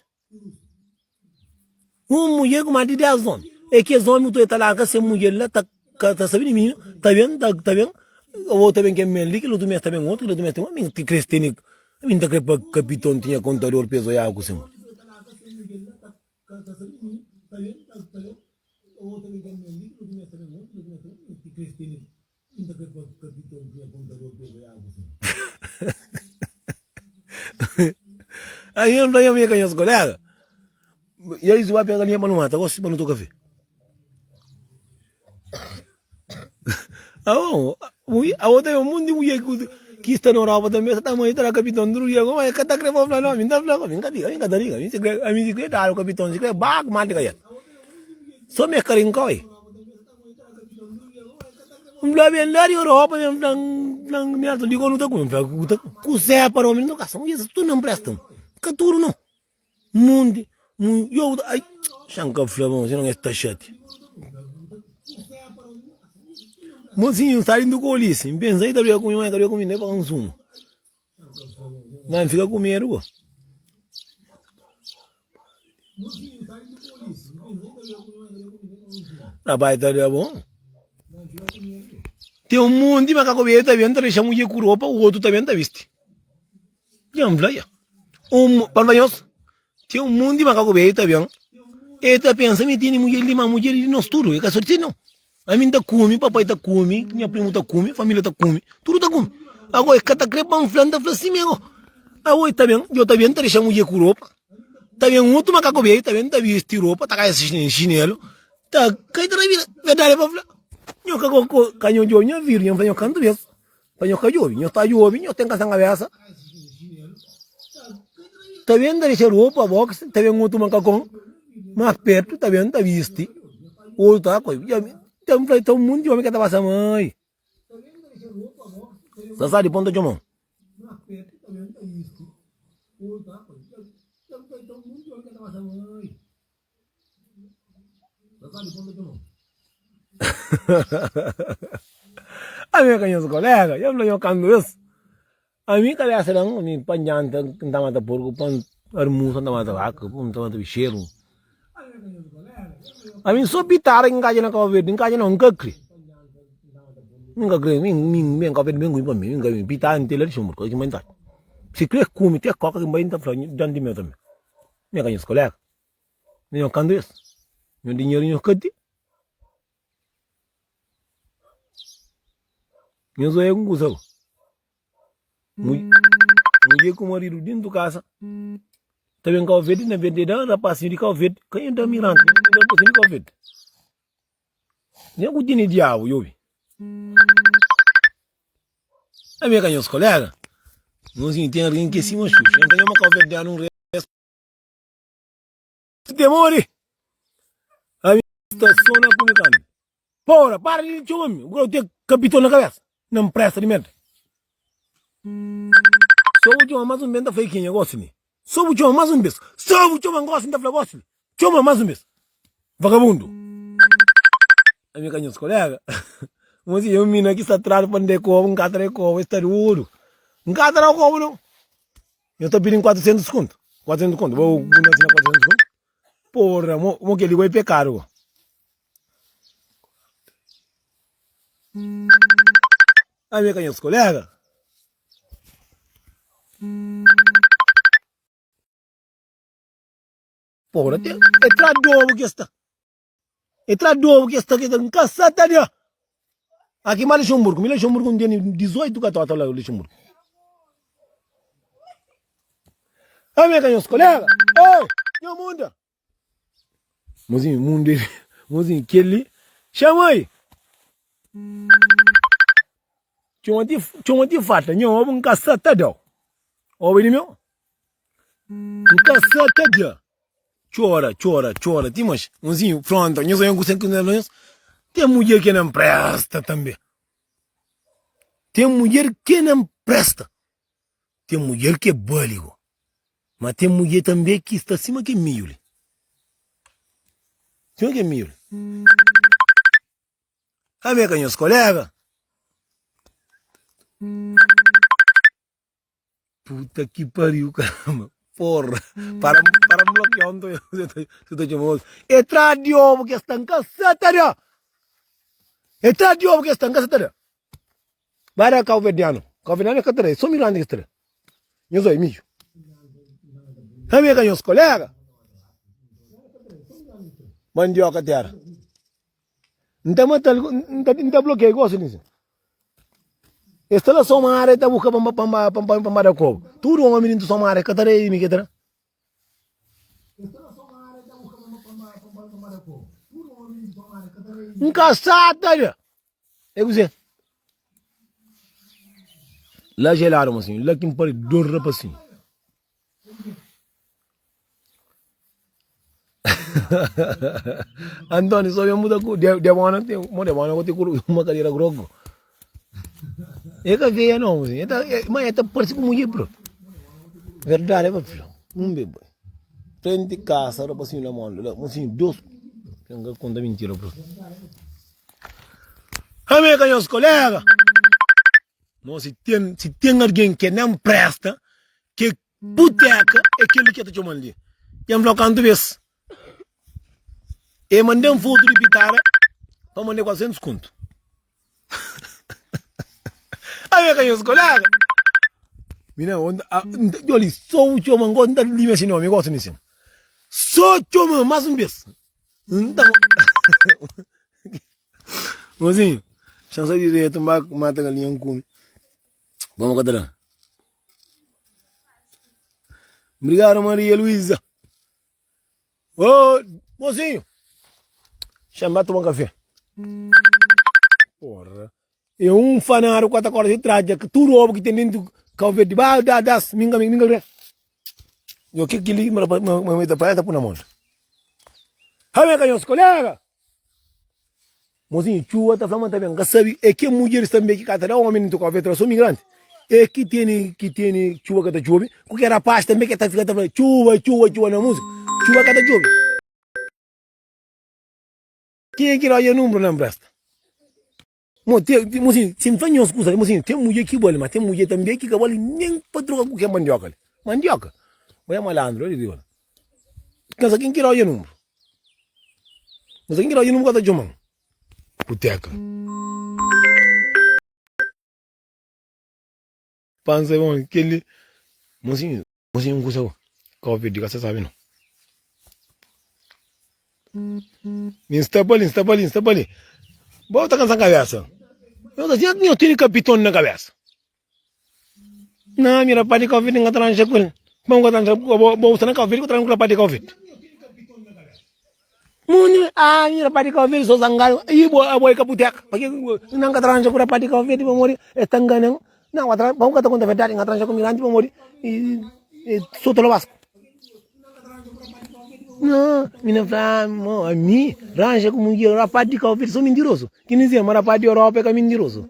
Speaker 1: Un mudjer ku mas di 10 omi. E kes omi ku ta larga se mudjer la ta ka ta sabi di mininu, ta ben, ta ta ben, o ta ben kel mes li, kel otu mes ta ben otu, kel otu mes ta ben otu. Mi ti kre tene Mi N ta kre pa kapiton tinha kontador pa es oiaba ku se mudjer. Aí N fla nha mãe ka nhas kolega, e aí su ba pega linha pa nu mata gosi pa nu toka fe. Awo ta un monti mulher ki sta na Europa tanbe sa ta manda tra kapiton tudu dia ma e ka ta kre pa fla no mi ta fla mi ka liga mi ka ta liga ami si kre dadu kapiton si kre ba mati ka yel so mi e ka rinka oi N fla ben la di Europa ben fla fla Nelson di nu ta kume fla kuse pa omi no kasa tudu na npresta ka tudu no. Munti, mu, yo, ai, xa N ka fla bon, sinon es ta xati. Mosinhu, N sta dintu ku Ulisses, N pensa i ta briga ku mi, ma i ka briga ku mi, ne pa N suma. Ma N fika ku medu bo. Rapaz ta da bon. Ten un monti makaku bedju ta ben ta dexa mudjer ku ropa, otu ta ben ta bisti. Dja N fla dja. Un, pa N fla nhos, ten un monti makaku bedju ta ben, e ta pensa mi tene mudjer li, ma mudjer di nos tudu, e ka so di si nau. Ami N ta kume, papai ta kume, nha primu ta kume, familia ta kume, tudu ta kume. Ago e ka ta kre pa N fla, N ta fla si mi ago. Ago e ta ben, djo ta ben ta dexa mudjer ku ropa, ta ben otu makaku bedju ta ben ta bisti ropa, ta kai xinelu, Ta kai ta rabida verdadi é pa fla nho ka ko ka nho djobi nho vira nho fla nho kantu bes pa nho ka djobi nho ta djobi nho ten kasa kabesa ta ben ta dexa ropa box ta ben otu makakon mas pertu ta ben ta bisti otu ta koi ta fla ta un monti omi ka ta pasa mai sa sa di ponta txomau. Ami ka nhos kolega, nha fla nho kantu bes ami kabesa dan ami pa njanta N ta mata porku, pa almusa N ta mata vaka, N ta mata bixeru. Ami so pitara ki N kadja na Kau Verdi, N kadja nau N ka kre. N ka kre, mi mi Kau Verdi ben kume pa mi, mi ka pitara N ten la Luxemburgo, ki N bai N ta. Si kre kume te koka ki N bai N ta fla dan di meu tambi. Mi ka nhos kolega. Nho kantu es, nho dinheru nho ka ten. Nho zoia ku kusa bo. Mudjer ku maridu dentu kasa ta ben Kau Verdi na bende da rapasinhu di Kau Verdi ka nho da miranti nho da rapasinhu di Kau Verdi. Nha ku tene diabu djobi. Ami ka nhos kolega. Nho ten algen ki é sima Xuxa. Nho ta nhoma Kau Verdianu un restu. Temori ami sta so na kume kami. Pora, para di txoma mi. Bu ten kapitol na kabesa. Na mpresa di merda. So bu txoma mas un bes, N ta fla kenha gosi li. So bu txoma mas un bes. So bu txoma gosi, N ta fla gosi li. Txoma mas un bes. Vagabundu. Ami ka nhos kolega. Mosi, eu mina ki sta tradu pa N da kobu, N ka ta da kobu, es sta duru. N ka ta da kobu nau. Nhos ta pidin 400 kontu. 400 kontu. Bo bu na sina 400 kontu? Porra, mo, mo keli go é pecado go. Ami ka nhos kolega. Porra, te, é tra dobu ki sta. É tra dobu ki sta ki sta. Nka sa ta da. Aki ma Luxemburgo, mi Luxemburgo n tene 18 katota la Luxemburgo. Ami ka nhos kolega. Ei, nho munda. Mozinho, mundo é, mozinho, kel-li, chama aí. Txoma ti, txoma ti falta, nho, obu nka sa ta dau. Obi di meu? Nka sa ta da. Txora, txora, txora, ti mas, mozinho, fronta, nhos oian ku sen ku nhos. Ten mudjer ke nan presta tambe. Ten mudjer ke nan presta. Ten mudjer ke bali go. Ma ten mudjer tambe ki sta sima ke miu li. Sima ke miu li. Ami ka nhos kolega. Puta ki pariu, caramba. Porra. Para, para bloquear onde você tá chamando. É tra de ovo que está em casa, tá É tra de ovo que está em casa, tá Vai dar Cabo Verdeano. Cabo Verdeano é cataré, só Miranda que está. Nhos oi, mijo. Ami ka nhos kolega. Mandioca terra. N ta matal, N ta, N ta bloqueia gosi nisso. Es ta la somada e ta buska pa pa pa pa pa da kobu. Tudu omi dintu somada e ka ta da mi ke ta da. N ka sa ta da. É kuzê? La gelado, mocinho. La ki N pari dor rapacinho. Antônio só vem muda ku de de bona tem mo de bona ku uma cadeira grogo. É ka veia não, mocinho. É tá, é, mas é tá parece com mulher, bro. Verdade é pa filho. Um bebê. Frente casa, rapacinho lá mano, lá, mocinho, Deus. Não conta mentira, bro. Amém, meus colegas. Mo si ten, si ten algen ke nen presta, ke puteka, é kel-li ke ta txoma-l li. Dja N fla-u kantu bes. E manda-m fotu di pitada pa manda 400 kontu. Ami ka nhos kolega. Mina, oli, so u txoma, n ta limia si nomi, gosta nisin. So txoma mas un bes. N ta Mozinho, xa-m diretu, n ba mata galinha n kume. Vamos ka ta da. Obrigado Maria Luísa. Ô, mozinho, xa-m ba toma kafé. Porra. É um fanário ku ta korda di trás, ki tudu obu ki ten dentu Cabo Verde, ba da das, minga minga minga. Yo ke kili ma ma ma ta pa ta puna mon. Hame ka nhos kolega. Mozinho, txuba ta fla ma ta ben, ka sabe é ke mudjeris tanbe ki ka ta da omi dentu Cabo Verde, so migranti. É ki tene ki tene txuba ka ta txobe, ku ke rapaz tanbe ke ta fika ta fla txuba txuba txuba na musika, txuba ka ta txobe. Kenha ki da nha nunbru na npresta? Mo te, mo sin, si N fla nhos kusa, mo sin, ten mudjer ki bali, ma ten mudjer tanbe ki ka bali nen pa troka ku kel mandioka li. Mandioka? Bo é malandru, li riba la. Pensa ken ki da nha nunbru? Pensa ken ki da nha nunbru ka ta txoman? Kuteka. Pansa bon, kel li, mo sin, mo sin un kusa bo, ka obi di ka sa sabi no. Mi sta pa li, sta pa li, sta pa li. Bo ta kansa kabesa. Yo ta sinti nho tene kapiton na kabesa. Na mi rapaz di Cabo Verde nga tranja ku el. Bo nga tranja bo bo sta na Cabo Verde ku tranja ku rapaz di Cabo Verde. Muni ah mi rapaz di Cabo Verde so zangadu. I bo abo é ka buteka. Pake nan ka tranja ku rapaz di Cabo Verde pamodi es ta nganan. Nan bo ka ta konta verdadi nga tranja ku migrante pamodi e so tolobasku. Não, mina fla, mo, ami ranja ku mudjer, rapaz di Cabo Verde so mintiroso. Ki ni dizê ma rapaz di Europa é ka mintiroso.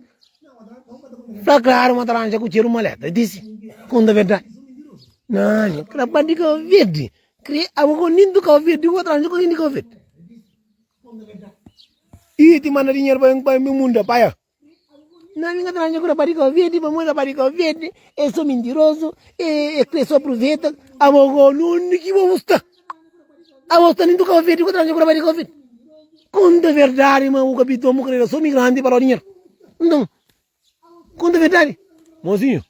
Speaker 1: Fla klaru ma ta ranja ku txeru maleta. Disi, konta verdadi. Não, rapaz di Cabo Verde, kre abo ko nin di Cabo Verde, ku ranja ku nin di Cabo Verde. I ti manda dinheru pa pa munda paia. Não, mi ka ta ranja ku rapaz di Cabo Verde, pamodi rapaz di Cabo Verde é so mintiroso, é kre so aproveita. Abo go nunde ki bo sta? Abo sta dentro Cabo Verde, ku ta ranja ku rapaz di Cabo Verde? Konta verdadi ma bu ka piton, bu kre da so migranti pa dau dinheru. Nton, konta verdadi. Mozinho,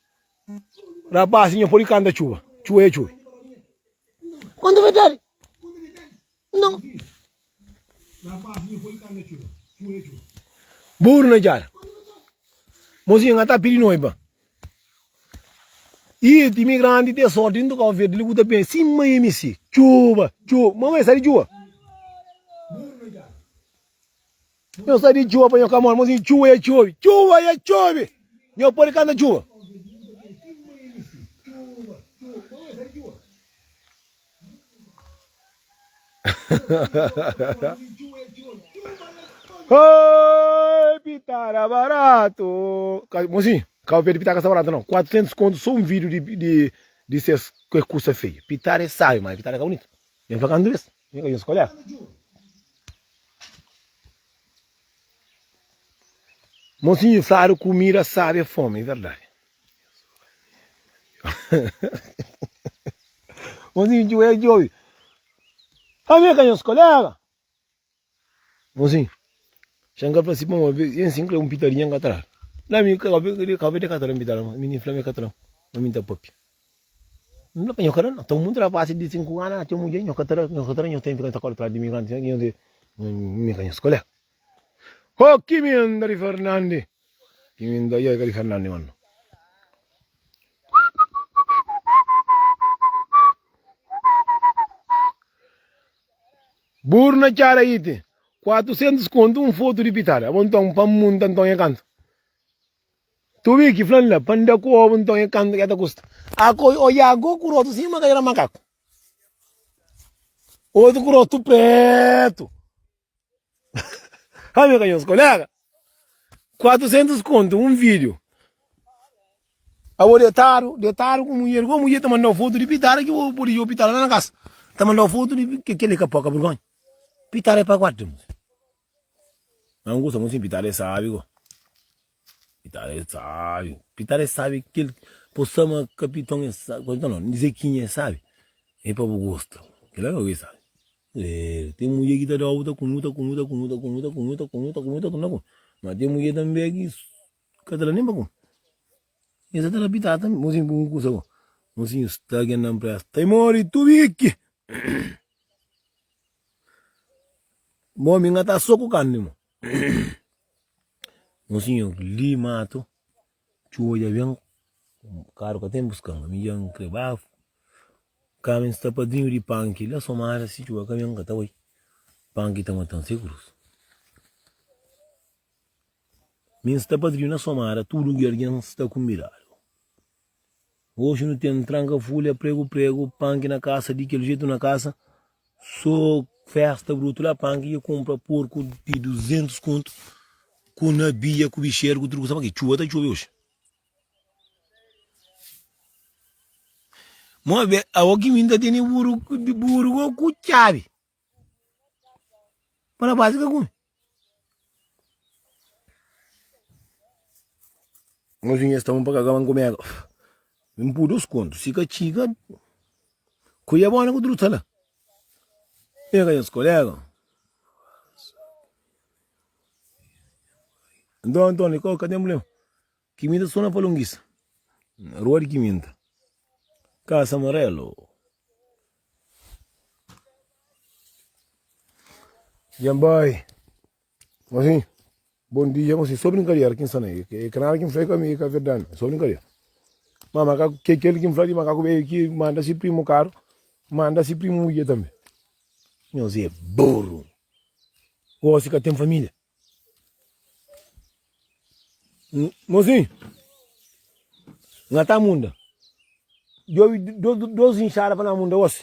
Speaker 1: rapaz nho pode kanta txuba, txuba é txuba. Konta verdadi. Não. Burro na jara. Mozinho nga ta pidi noiba. E imigrante tem sorte indo Cabo Verde, ele buta bem sima MC. Txuba, txuba. Mamãe sai de txuba. Nho sai de txuba pa nho ka mora. Mozinho txuba ya txobe. Txuba ya txobe. Nho pode canta txuba. Oi, pitara barato. Mozinho, Cabo Verde pitara ka sta barato não. 400 conto só um vídeo de, de, de ses que custa feio. Pitara é sábio, mas pitara é bonito. Vem pra cá vez. Vem cá, escolher. Mozinho, flado comida sabe é fome, é verdade. Mozinho, djobe, djobe. Ami ka nhos kolega. Mozinho, xa N ka fla si pa ma N si N kre un pitadinha N ka ta dadu. La mi ka ka ka ta da un pitada ma mi fla ma e ka ta da-m, ma mi ta papia. N fla pa nho ka da nau. Ta munti rapasi di 5 anu atxa mudjer nho ka ta da, nho ka ta da, nho ten fika ta kore tras di migranti nho di mi ka nhos kolega. Ho kiminda di Fernandi, kiminda ya ka di Fernandi mano. Burro na txada ite 400 kontu un fotu di pitada abo nton pa munta nton é kantu Tubiki fla-m la pa N da ku obu nton é kantu ke ta kusta Ako oja go ku rotu sima ka era makaku Otu ku rotu pretu Ami ka nhos kolega 400 kontu un video Abo detadu, detadu ku mulher, ku mulher ta mandau fotu di pitada ki bo pudi jo pitada la na kasa. Ta mandau fotu di ke keli ka poka burgonha. Pitada é pa guarda. Mas gosta muito pitada é sabi go. Pitada é sabi. Pitada é sabi kel possama capitão é sabi. Capitão não, Zequinha é sabi. É pa bu gosta. Kila é sabi. É, ten mudjer ki ta da-u, ta kume, ta kume, ta kume, ta kume, ta kume, ta kume, ta kume, ta kume, ta kume. Ma ten mudjer tanbe ki ka ta da nen pa kume. Nhos ta ta pitata mozinho bu kusa go. Mozinho sta gen na mpresta. Ta mori tubiki. Mo mi nga ta so ku carne mo. Mozinho li mato txuba dja ben karu ka ten buskan mi dja N kre ba kami N sta padrinhu di panki la somada si txuba ka ben N ka ta bai panki ta matan se krus. Mi N sta padrinhu na somada tudu ki algen sta kunbidadu. Oxi nu ten tranka fulha pregu pregu panki na kasa di kel jetu na kasa so festa brutu la panki dja kunpra porku di 200 kontu ku nabia ku bixeru ku tudu kusa pa ki txuba ta txobe oxi. Mo be awo ki mi N ta tene buru buru go ku txabi. Pa rapazis ka kume. Nos vinha sta un pa ka kaba kumega. N pui dos kontu, si ka txiga, kuia bona ku tudu sta la. E ka nhas kolega. Nton, Antônio, ka ten problema. Kiminta so na Palongisa, na rua di Kiminta, Kasa Amarelo. Djan bai. Mozinho, bom dia, mozinho. Só brincadeira, quem sana aí? É que nada que me fala comigo, é verdade. Só brincadeira. Mas macaco, que aquele que me fala de macaco veio aqui, manda se primo caro, manda se primo mulher também. Nós é burro. Gosta que tem família. Mozinho, nga ta munda. Djobi dos inxada pa na munda gosi.